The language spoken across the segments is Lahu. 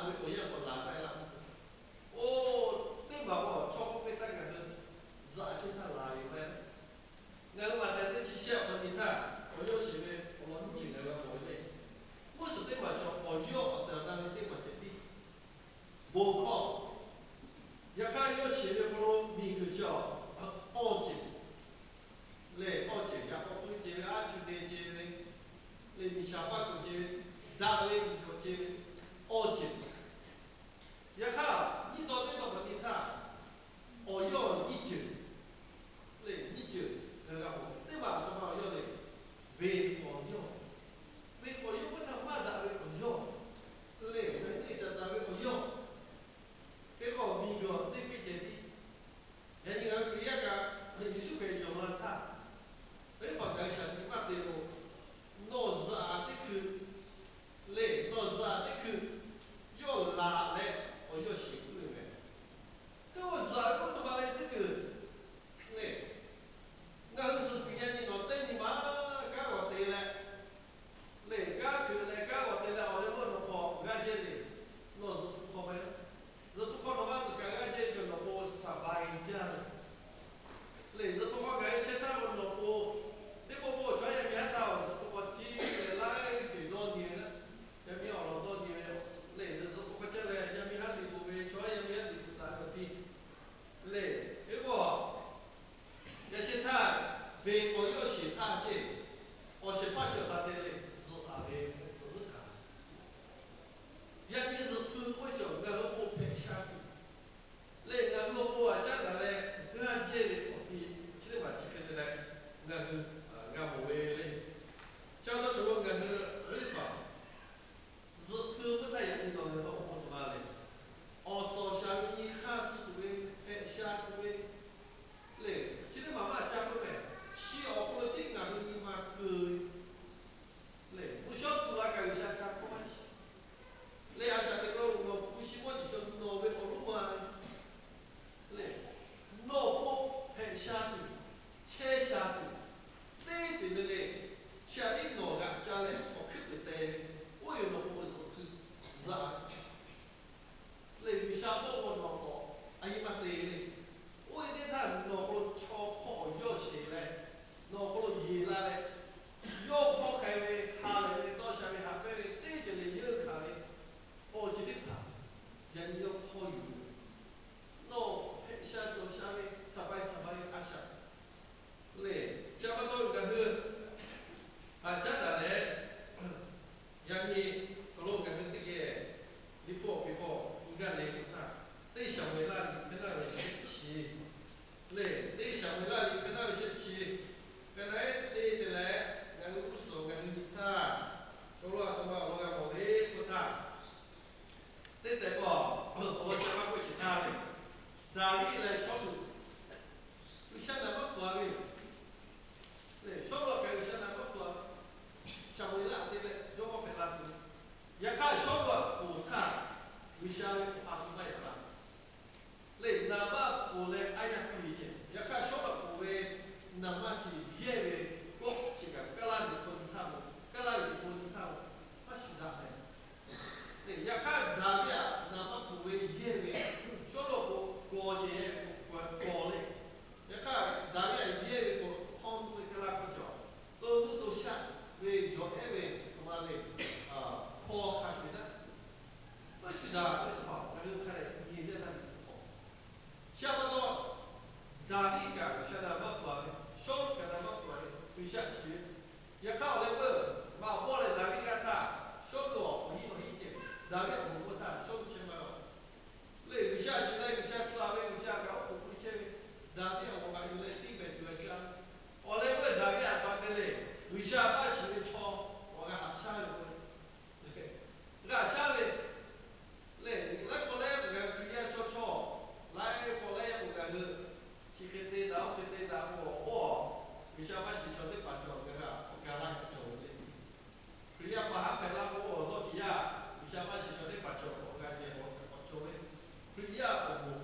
ve awˬ yanˇ k'awꞈ laˬ maˇ heˆ laˇ. Oˇ, teˇ maˬ k'o chaw k'oˆ ve htaˇ ngaˬ hui zuhꞈ chehˇ htaˇ laˬ ve maˇ heˆ. Ngaˬ hui maˬ tehˬ teˇ chi shehˆ awˬ hk'aw nyi htaˇ, awˬ yawˇ shiˍ ve awˬ lawn nyiˇ ceuˬ ngaˬ hui g'a mawˬ ve le. Mvuhˇ suhˍ teˇ maˬ cawˬ, awˬ yawˇ awˬ tehˬ awˬ na ve teˇ maˬ cawˬ tiˉ bon hkawˇ. Yaꞈ hk'aˇ, yawˇ shiˍ ve hk'aw lo miˬguiˬ chi awˬ awˇ ceuˬ lehˬ, awˇ ceuˬ yaꞈ k'aw k'oˆ ve ceh ve, aˉ cu te ceh ve, lehˬ miˬ shaˍ paˇ k'oˆ ceh ve, daꞈ ve miˬ k'oˆ ceh ve, awˇ ceuˬ. Yaꞈ hk'aˇ, nyiˇ taw teˇ taw k'awꞈ nyi htaˇ, awˬ yawˇ nyiˇ ceuˬ lehˬ, nyiˇ ceuˬ ngaˬ hui g'a mawˬ. Teˇ maˬ awˬ hk'aw ma awˬ yawˇ lehˬ, venˇ k'awꞈ yawˇ, venˇ k'awꞈ yawˇ k'oˆ htaˇ maˇ daꞈ ve awˬ yawˇ lehˬ, ngaˬ hui teˇ shaˍ taˍ ve awˬ yawˇ. Hk'e k'o, miˬguiˬ awˬ teˇ piˇ ceh tiˉ. Yaꞈ nyi ngaˬ hui Hkriꞈ yaˇ kaꞈ, Yeˍsuˆ Hkriꞈ yonˍ la htaˇ, venˇ paˍ gaˬ ve shaˍ tiꞈ maˇ te lo, nawˬ zuhꞈ teˇ hkui lehˬ, nawˬ zuhꞈ teˇ hkui yawˇ laˬ leh, awˬ yawˇ shiˍ puiˉ ve meh. Hk'e k'o, zuhꞈ ve k'oˆ taˍ ma ve teˇ ceuˬ lehˬ, ngaˬ hui zuhꞈ kuiˬ yaꞈ nyi nawˬ teˇ nyi ma kanˉ g'awˬ te leh, lehˬ kanˉ kuiˬ leh kanˉ g'awˬ te leh awˬ leh meuˇ nawˬ hk'aw g'aˇ jehˇ ve, nawˬ zuhꞈ hpu hk'aw ma, zuhꞈ hpu hk'aw nawˬ maˇ zuhꞈ kaꞈ g'aˇ jehˇ ve chaw nawˬ k'o shaˍ baˬ e jaˇ ve. Lehˬ zuhꞈ hpu hk'aw gaˬ e chehˇ htaˇ k'o nawˬ k'o, teˇ pawˆ pawˆ chaw yaˇ miˇ haˉ htaˇ awˬ zuhꞈ hpu hk'aw tiˉ leh laiˉ ceuˬ dawˇ nyi ve, yaˇ miˇ awˬ lawn dawˇ nyi ve, lehˬ zuhꞈ hpu hk'aw chehˇ leh yaˇ miˇ haˉ liꞈ bvuhꞈ ve, chaw yaˇ miˇ haˉ liꞈ bvuhꞈ taˍ ve awˬ piˇ lehˬ, hk'e k'o, yaꞈ shehˍ htaˇ, venˇ k'awꞈ yawˇ shiˍ htaˇ ceh, awˬ shehˍ hpaˇ cawˬ taˍ te leh zuhꞈ taˍ ve awˬ zuhˆ kaꞈ, yaꞈ nyi zuhꞈ hpu k'oˆ ve cawˬ ngaˬ hui k'o hpehꞈ sha tuˬ lehˬ, ngaˬ hui awˬ pon aꞈ caˉ daꞈ leh g'aˇ jehˇ ve awˬ piˇ chi teˇ maˬ chi hk'e te leh, ngaˬ hui g'a mawˬ ve le. Chi pa taw cawˬ lo ngaˬ hui Liˇ hpaˍ zuhꞈ hpu k'oˆ htaˇ yaꞈ nyi nawˬ ngaˬ hui awˬ pon taˍ ma lehˬ, awˬ suhˍ awˬ shaˍ ve nyi hk'aˇ suh tuˬ ve, hpehꞈ sha tuˬ ve lehˬ, chi teˇ maˬ maˇ caˇ k'oˆ lehˬ, chi awˬ hk'aw lo tiˉ ngaˬ hui nyi ma keu ve lehˬ, mvuhˇ shawˉ tu la kaꞈ G'uiˬsha ca hkawˇ maˇ shiˍ lehˬ, a shaꞈ teꞈ k'o nawˬ hpu shi mawˇ jeˬ shaw nawˬ ve awˬ lonˉ ma ve lehˬ, nawˬ k'o hpehꞈ sha tuˬ, chehˇ sha tuˬ, teˇ ceuˬ le le, chi aꞈ tiˉ nawˬ g'aꞈ ca leh awˬ hkuiˉ peuˬ te ve, oˇ ve nawˬ k'o zuhꞈ hpu zaꞈ ve lehˬ, G'uiˬsha mawˇ k'o nawˬ k'awꞈ a yiˇ maˇ te ve le. Oˇ ve teˇ htaˇ nawˬ hk'aw lo chaw hk'awˇ awˬ yawˇ sheˍ leh, nawˬ hk'aw lo yeˬ la leh, yawˇ hkawˇ k'ai ve ha lehˬ ve, dawˇ sha ve haꞈ pehnˇ ve teˇ ceuˬ le yeunˇ hkanˍ ve, awˬ ceuˬ teˇ hpaˍ yaꞈ nyi yawˇ hkawˇ yuˬ ve, nawˬ hpehꞈ sha cawˬ sha ve shaˍ pa shaˍ pa ve a shaꞈ lehˬ, chi pa taw ngaˬ hui haꞈ caˉ daꞈ leh, yaꞈ nyi awˬ lawn ngaˬ hui teˇ geh Liꞈ hpu awˬ piˍ hk'aw nyi gaˇ le k'o htaˇ, teˇ Saˍmo-eˍlaˆ liꞈ hk'e naˇ ve shehˆ chi lehˬ, teˇ Saˍmo-eˍlaˆ liꞈ hk'e naˇ ve shehˆ chi, hk'e naˇ eˉ te te leh, ngaˬ hui g'uˇ suhˍ ngaˬ hui nyi htaˇ, chaw lo a htoꞈ ma awˬ lawn g'a mawˬ le k'o htaˇ, teˇ tehꞈ k'o, awˬ lawn chi maˇ k'oˆ sheˍ htaˇ ve, Daˍviˆ leh Sawˉluꞈ, G'uiˬsha naˍ baˆ pfuhˍ ve yoˬ. Sawˉluꞈ kaꞈ G'uiˬsha naˍ baˆ pfuhˍ ve, Saˍmo-eˍlaˆ te leh jawˇmawˇ hpehꞈ la tuˬ. Yaꞈ hk'aˇ Sawˉluꞈ k'oˍ htaˇ, G'uiˬsha ve k'oˍ a htoꞈ ma yaꞈ la lehˬ, naˍ baˆ pfuhˍ leh aˉ yaˇ piˇ ve ceh. Yaꞈ hk'aˇ Sawˉluꞈ k'oˍ ve naˍ baˆ chi yehˇ ve k'oˆ chi kaꞈ, Kaˉlaˇ liꞈ hpu nyi htaˇ lo, Kaˉlaˇ liꞈ hpu nyi htaˇ lo, maˇ shuˍ daꞈ meh. Yaꞈ hk'aˇ Daˍviˆ aꞈ naˍ baˆ pfuhˍ ve yehˇ ve, Sawˉluꞈ k'o kawˬ ceh, kawˬ leh, yaꞈ hk'aˇ Daˍviˆ aꞈ yehˇ ve k'o, hk'aw nuˇ ve Kaˉlaˇ hk'aw cawˬ, to nuˇ to shaˆ ve jawˬ ehˉ ve htoꞈ ma le, hkaw hk'a shuˍ daꞈ. Maˇ shuˍ daꞈ ve teˇ hpaˍ ngaˬ hui hk'a dehꞈ nyi leh taˇ ve teˇ hpaˍ. Chi pa taw, Daˍviˆ kaꞈ G'uiˬsha naˍ baˆ pfuhˍ ve, Sawˉluꞈ kaꞈ naˍ baˆ pfuhˍ ve, G'uiˬsha shiˍ ve. Yaꞈ hk'aˇ awˬ leh veuˆ maꞈ bawˆ leh Daˍviˆ g'aˇ htaˇ, Sawˉluꞈ awˬ nyi awˬ hinˉ ceh, Daˍviˆ awˬ moˍ k'oˆ htaˇ Sawˉluꞈ chehˇ maˇ g'a. Lehˬ G'uiˬsha shiˍ leh G'uiˬsha tcuh ve, G'uiˬsha kaꞈ oˉ k'oˍ pui chehˇ ve, Daˍviˆ awˬ moˍ kaꞈ yuˬ leh tiˇ pehˍ tuˬ g'a caˇ. Awˬ leh veuˆ Daˍviˆ aꞈ pa te lehˬ, G'uiˬsha maˇ shiˍ ve chaw awˬ g'a haꞈ shaˉ ve k'o, g'a shaˉ ve lehˬ, laiˉ pawˆ laiˉ yaˇ k'o ngaˬ hui Hkriꞈ yaˇ chaw chaw, laiˉ pawˆ laiˉ yaˇ k'o ngaˬ hui chi hk'e te daꞈ, oˇ hk'e te daꞈ k'o, awˬ hpawˇ G'uiˬsha maˇ shiˍ chaw teˇ hpaˍ cawˬ ngaˬ hui a k'aw ga laˇ cawˬ ve le. Hkriꞈ yaˇ paˍ haˉ hpehꞈ la k'o, awˬ dawˇ tiˍ yaˇ G'uiˬsha maˇ shiˍ chaw teˇ hpaˍ cawˬ k'awꞈ g'a jehˬ awˬ hk'e k'awꞈ cawˬ ve. Hkriꞈ yaˇ awˬ moˍ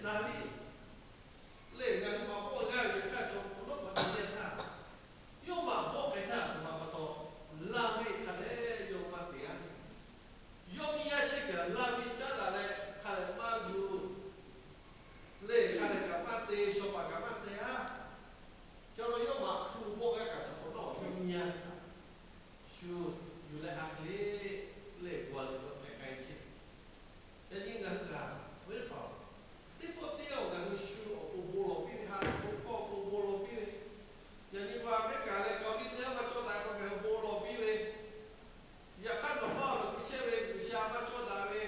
Daˍviˆ lehˬ, ngaˬ hui maꞈ k'oˆ g'aˇ ve hk'aˇ cawˬ k'o, nawˉ paˍ te leh htaˇ, yawˇ maꞈ bawˆ k'ai htaˇ, aˬ htoꞈ ma pa taw, laˇ ve hk'a dehꞈ yawˇ maˇ te a. Yawˇ miˇ yaˇ chehˇ kaꞈ laˇ ve caˉ daꞈ leh hk'a dehꞈ maˇ g'uˇ lehˬ, hk'a dehꞈ kaꞈ maˇ te, shaw paˍ kaꞈ maˇ te a. Ca lo yawˇ maꞈ hpu bawˆ g'aˇ kaꞈ cawˬ k'o, nawˉ yawˇ miˇ yaˇ shu yuˬ leh a hk'e le, lehˬ g'aw leh cawˬ tehꞈ k'ai chehˇ. Yaꞈ nyi ngaˬ hui kaꞈ, oˇ ve hpaˍ, teˇ pawˆ teˇ yanˇ ngaˬ hui shu awˬ pon bon lawˬ piˇ ve, ha lehˬ bon hkawˇ awˬ pon bon lawˬ piˇ ve, yaꞈ nyi America leh Kawˍliˇ teˇ g'aˇ maˇ cawˇ daꞈ k'o ngaˬ hui bon lawˬ piˇ ve, yaꞈ hk'aˇ nawˬ maˇ lawˬ piˇ chehˇ ve G'uiˬsha maˇ cawˇ daꞈ ve,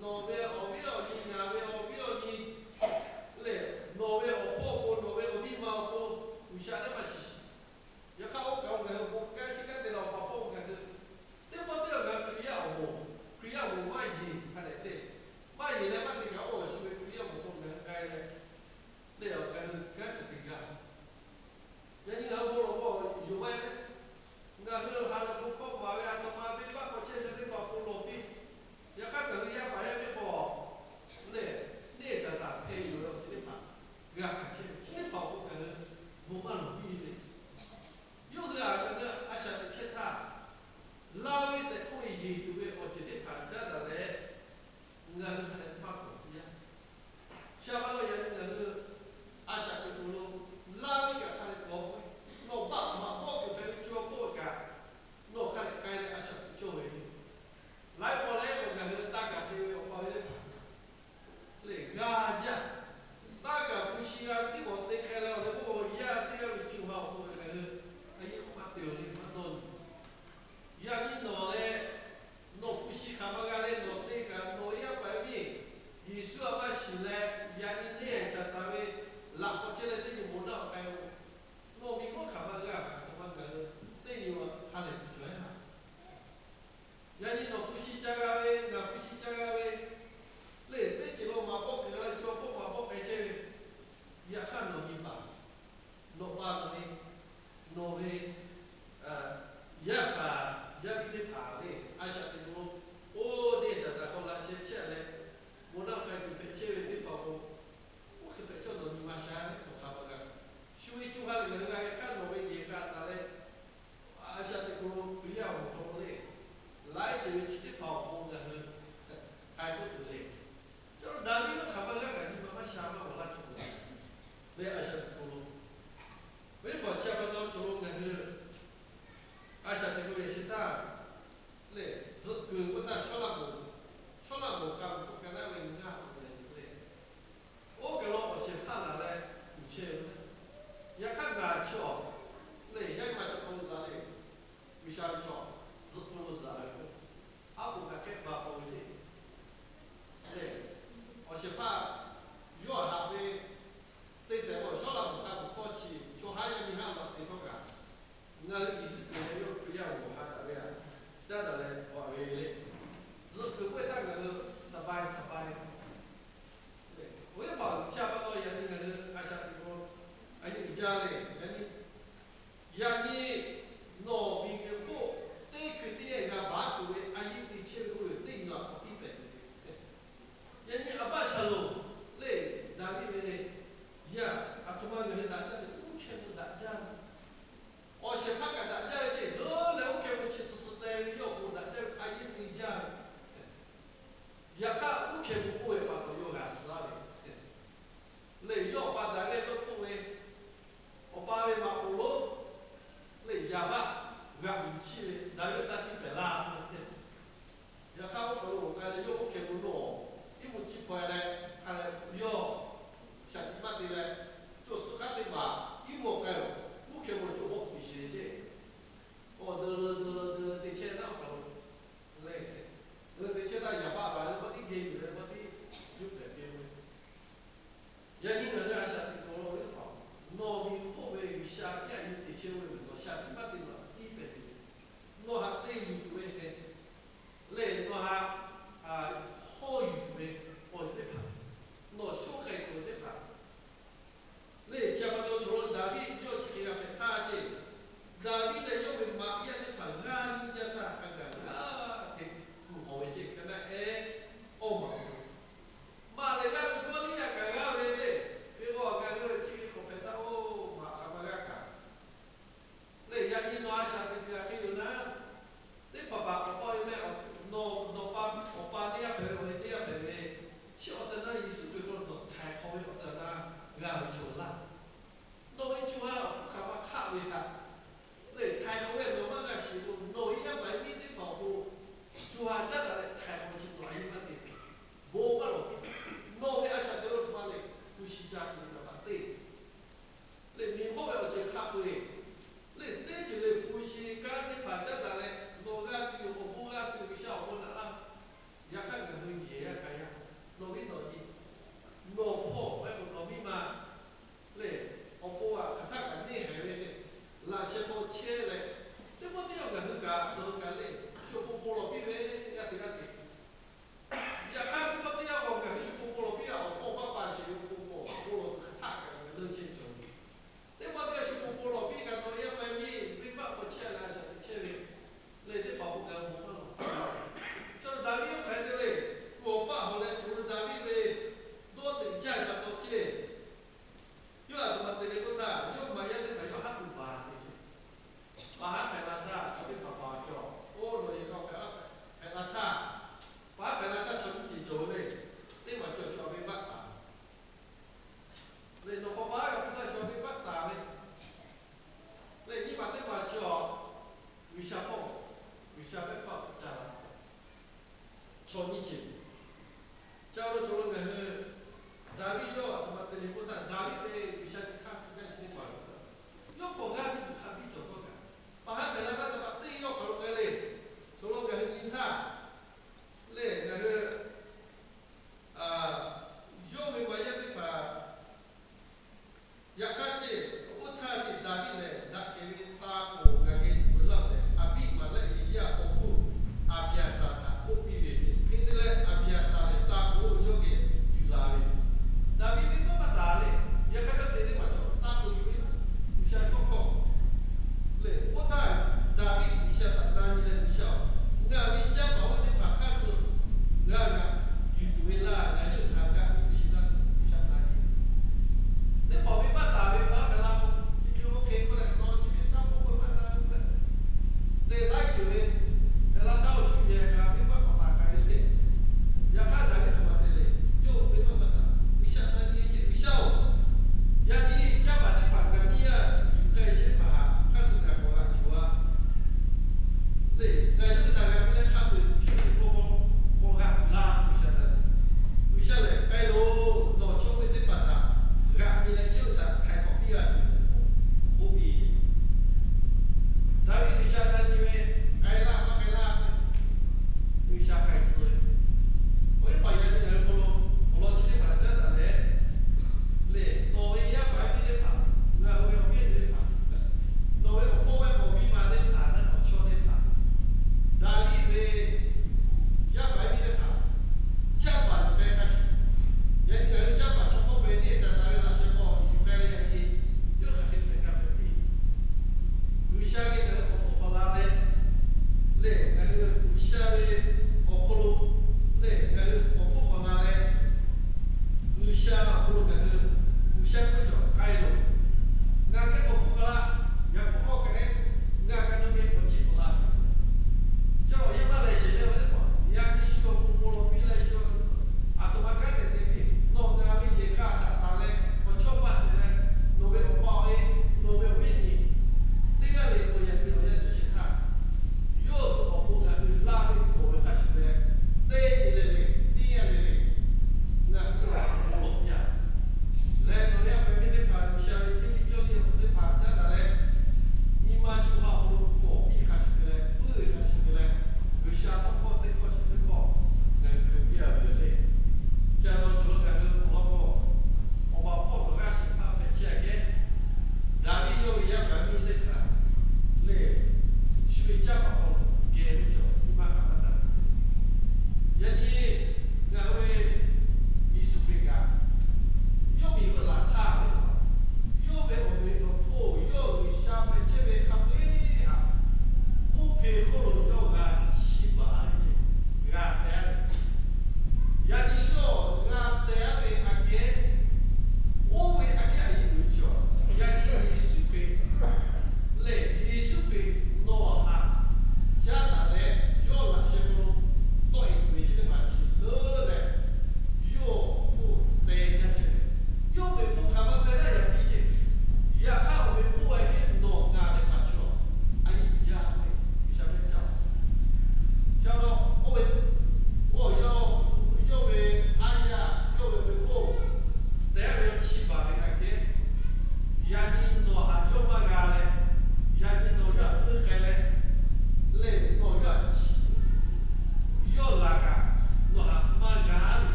nawˬ ve awˬ viˉ awˬ nyi, ngaˬ ve awˬ viˉ awˬ nyi lehˬ, nawˬ ve awˬ hpawˇ awˬ pon, nawˬ ve awˬ miˇ ma awˬ pon G'uiˬsha teˇ maˇ shiˍ shiˍ. Yaꞈ hk'aˇ oˇ kaˬ lo ngaˬ hui bon kanˉ chi kanˉ te leh awˬ pa hpawˇ ngaˬ hui teˇ pawˆ teˇ yanˇ ngaˬ hui Hkriꞈ yaˇ awˬ moˍ, Hkriꞈ yaˇ awˬ moˍ maˇ yeˬ hk'a dehꞈ te, maˇ yeˬ leh maˇ te kaꞈ, oˇ awˬ shu ve Hkriꞈ yaˇ awˬ moˍ hk'aw ngaˬ hui k'ai leh, lehˬ awˬ ngaˬ hui kanˉ chi te g'a. Yaꞈ nyi ngaˬ hui bon lawˬ k'o, yonˍ ve, ngaˬ hui ha lehˬ bon hkawˇ maˍ ve, aˬ htoꞈ ma venˇbaˆ hk'aw chehˇ ve teˇ hpaˍ bon lawˬ piˇ. Yaꞈ hk'aˇ ngaˬ hui yaˇ paˍ yaˇ miˇ hpawˇ lehˬ, neˇ saˍtanˍ hpeh yuˬ ve awˬ ceuˬ teˇ hpaˍ g'a hkanˍ chehˇ ve, chi teˇ hpaˍ awˬ pon ngaˬ hui bon maˇ lawˬ piˇ ve. Yawˇ hui aꞈ ngaˬ hui a shaꞈ teꞈ chehˇ htaˇ, laˇ ve tehꞈ k'oˆ ve yeˬ tuˬ ve awˬ ceuˬ teˇ hpaˍ caˉ daꞈ leh, ngaˬ hui hk'a dehꞈ maˇ kawˬ piˇ a. Chi pa taw yaꞈ nyi ngaˬ hui a shaꞈ teꞈ k'oˍ lo laˇ ve kaꞈ hk'a dehꞈ kawˬ ve, nawˬ baˆ maꞈ bawˆ kuiˬ hpehꞈ ve co awˬ hk'oˆ kaꞈ, nawˬ hk'a dehꞈ k'ai leh a shaꞈ teꞈ cawˇ ve laiˉ paw leh k'o ngaˬ hui taˇ kaꞈ te ve awˬ pa ve teˇ hpaˍ lehˬ g'a jaˇ. Taˇ kaꞈ hpu shi g'a ve teˇ hpaˍ te k'ai leh awˬ leh k'o, yaˇ teˇ g'aˇ ve co ha awˬ hk'aw lo ngaˬ hui a yeˇ k'oˆ maˇ te awˬ leh maˇ dawˇ nyi. Yaꞈ nyi nawˬ leh nawˬ hpu shi hk'aˬ ma g'a leh nawˬ te kaꞈ nawˬ ve yaˇ paˍ yaˇ miˇ Yeˍsuˆ a maˇ shiˍ leh, yaꞈ nyi neˇ saˍtanˍ ve laꞈ k'awꞈ chehˇ leh teˇ nyi bon naˆ awˬ k'ai-o. Nawˬ miˬ hkawˇ hk'aˬ ma g'a kaꞈ hk'aˬ ma ngaˬ hui teˇ nyi ha lehˬ tuˬ cawˬ-e laˇ. Yaꞈ nyi nawˬ hpu shi ca g'a ve, ngaˬ hpu shi ca g'a ve lehˬ, teˇ ceuˬ lo maꞈ bawˆ kuiˬ g'a leh co awˬ hk'oˆ maꞈ bawˆ k'ai chehˇ ve, yaꞈ hk'aˇ nawˬ nyi paˍ, nawˬ pa nawˬ e, nawˬ ve yaˇ paˍ yaˇ miˇ teˇ hpaˍ lehˬ, a shaꞈ teꞈ k'oˍ lo, oˇ neˇ saˍtanˍ hk'aw laꞈ sheh chehˇ leh, bon naˆ k'ai tuˬ hpehꞈ chehˇ ve teˇ hpaˍ k'o, oˇ hk'e hpehꞈ chehˇ nawˬ nyi ma sha leh nawˬ hk'aˬ ma g'a. Shu ve co ha lehˬ ngaˬ hui g'a ve hk'aˇ nawˬ ve yehˬ k'a taˍ leh, a shaꞈ teꞈ k'oˍ lo Hkriꞈ yaˇ awˬ moˍ hk'aw lo lehˬ, laiˉ ceuˬ ve chi teˇ hpaˍ awˬ pon ngaˬ hui k'ai k'oˆ tuˬ le. Chi Daˍviˆ yawˇ hk'aˬ ma g'a kaꞈ nyi ma maˇ sha maˇ awˬ laˇ cawˬ leh a shaꞈ teꞈ k'oˍ lo, ve hpaˍ chi pa taw cawˬ lo ngaˬ hui a shaꞈ teꞈ k'oˍ yehˬ chi htaˇ lehˬ, zuhꞈ kuiˬ k'oˆ htaˇ Sawˉlaꞈmonˍ, Sawˉlaꞈmonˍ k'a ve k'oˆ ka naˉ ve ngaˇ awˬ lehˬ lehˬ, oˇ kaˬ lo awˬ shehˍ hpaˇ laˬ leh uiˍ chehˇ ve. Yaꞈ hk'aˇ gaˬ chi awˬ lehˬ, yaˇ ma cawˬ hk'aw lo zaꞈ leh, G'uiˬsha ve chaw zuhꞈ hpu lo zaꞈ ve k'o, aˉ poꞈ kaꞈ hkehˇ ba k'oˆ ve le. Lehˬ, awˬ shehˍ hpaˇ yawˇ haꞈ ve teˇ tehꞈ k'o, Sawˉlaꞈmonˍ hk'a tuˬ hkawˇ chi chaw haˉ yaˇ miˇ haˉ laꞈ te htawˇ kaꞈ, ngaˬ hui Yeˍsuˆ Hkriꞈ leh yawˇ Hkriꞈ yaˇ awˬ moˍ ha daꞈ ve aꞈ caˉ daꞈ leh k'awꞈ ve le. Zuhꞈ kuiˬ k'oˆ htaˇ ngaˬ hui saˍ bai saˍ bai oˇ ve hpaˍ chi pa taw yaꞈ nyi ngaˬ hui a shaꞈ teꞈ k'oˍ a yeˇ uiˍ jaˇ ve yaꞈ nyi, yaꞈ nyi nawˬ miˬguiˬ hk'oˆ teˇ hkui teˇ yanˇ g'a baˬ tuˬ ve a yeˇ te chehˇ ve k'oˆ ve teˇ nyi a k'awꞈ piˇ pehˍ tuˬ ve. Yaꞈ nyi Aˍbaˆ Shaˍlonˍ lehˬ, Daˍviˆ ve le, yaˇ aˬ htoꞈ ma ngaˬ hui daꞈ jaˇ ve, uˉ hkeh mvuh daꞈ jaˇ ve. Awˬ shehˍ hpaˇ kaꞈ daꞈ jaˇ ve ceˇ, dawˇ leh uˉ hkeh mvuh chi suh suh teh ve yawˇ awˬ pon daꞈ jaˇ ve a yeˇ te jaˇ ve. Yaꞈ hk'aˇ uˉ hkeh mvuh k'oˆ ve pa taw yawˇ g'a suh laˇ ve lehˬ, yawˇ awˬ pa daꞈ ve lawˇ hpfuhˆ ve, awˬ pa ve maꞈ poˍ lonˉ lehˬ, Yaˍbaˆ g'aꞈ yuˬ chiˇ ve daꞈ ve taˇ tiˉ pehˍ laˇ ve. Yaꞈ hk'aˇ oˇ kaˬ lo k'ai leh yawˇ uˉ hkeh mvuh nawˬ iˉ mvuh chiˇ hpaw leh, hk'a leh yawˇ shaˍ tiꞈ maˇ te leh, cawˬ suh hk'aˉ teˇ maˬ iˉ mvuh k'ai-o, uˉ hkeh mvuh cawˬ hawˆ tuˬ sheˍ ve ceˇ. K'awꞈ deuˬ deuˬ deuˬ te chehˇ naˉ awˬ kaˬ lo lehˬ, deuˬ te chehˇ htaˇ Yaˍbaˆ baˬ leh maˇ tiˉ geh yuˬ leh maˇ tiˉ juˇ pehˍ piˇ ve. Yaꞈ nyi ngaˬ hui a shaꞈ teꞈ k'oˍ lo ve hpaˍ, nawˬ miˬ hk'oˆ ve G'uiˬsha yaˇ yuˬ te chehˇ ve, nawˬ shaˍ tiꞈ maˇ te nawˬ tiˉ pehˍ tuˬ ve, nawˬ haꞈ te yuˬ tuˬ ve hk'e lehˬ, nawˬ haꞈ hawˇ yuˬ tuˬ ve awˬ ceuˬ teˇ hpaˍ, nawˬ shoˉ k'ai tuˬ ve teˇ hpaˍ lehˬ, chi pa taw cawˬ lo Daˍviˆ yawˇ chi hk'e g'a hpehꞈ htaˇ ceˇ, Daˍviˆ leh yawˇ ve maꞈ yaˇ teˇ hpaˍ g'aˇ nyiˇ jaˇ htaˇ hk'a gaˬ g'aˇ hteꞈ kuˬ hawˬ ve ceˇ, hk'a naˆ ehˉ awˇ maˬ. Maꞈ lehˬ g'aˇ ve Gawˇliˇyaꞈ kaꞈ g'aˇ Leh nawˬ hk'awꞈ ma g'a hpu taˇ chaw teˇ hpaˍ taˍ ve, leh nyiˇ maˬ teˇ maˬ chi awˬ, G'uiˬsha hpawˇ, G'uiˬsha mehˆ hpawˇ ca la, chaw nyiˇ ceuˬ. Ca lo cawˬ lo ngaˬ hui Daˍviˆ yawˇ aˬ htoꞈ ma te le k'oˆ htaˇ, Daˍviˆ ve G'uiˬsha nyi hk'aˇ suh jaˇ chi teˇ hpaˍ lo, yawˇ k'awꞈ g'aˇ ve tuˬ hk'a biˇ cawˬ hkawˇ kaꞈ, paˍ ha pehˬ la laˇ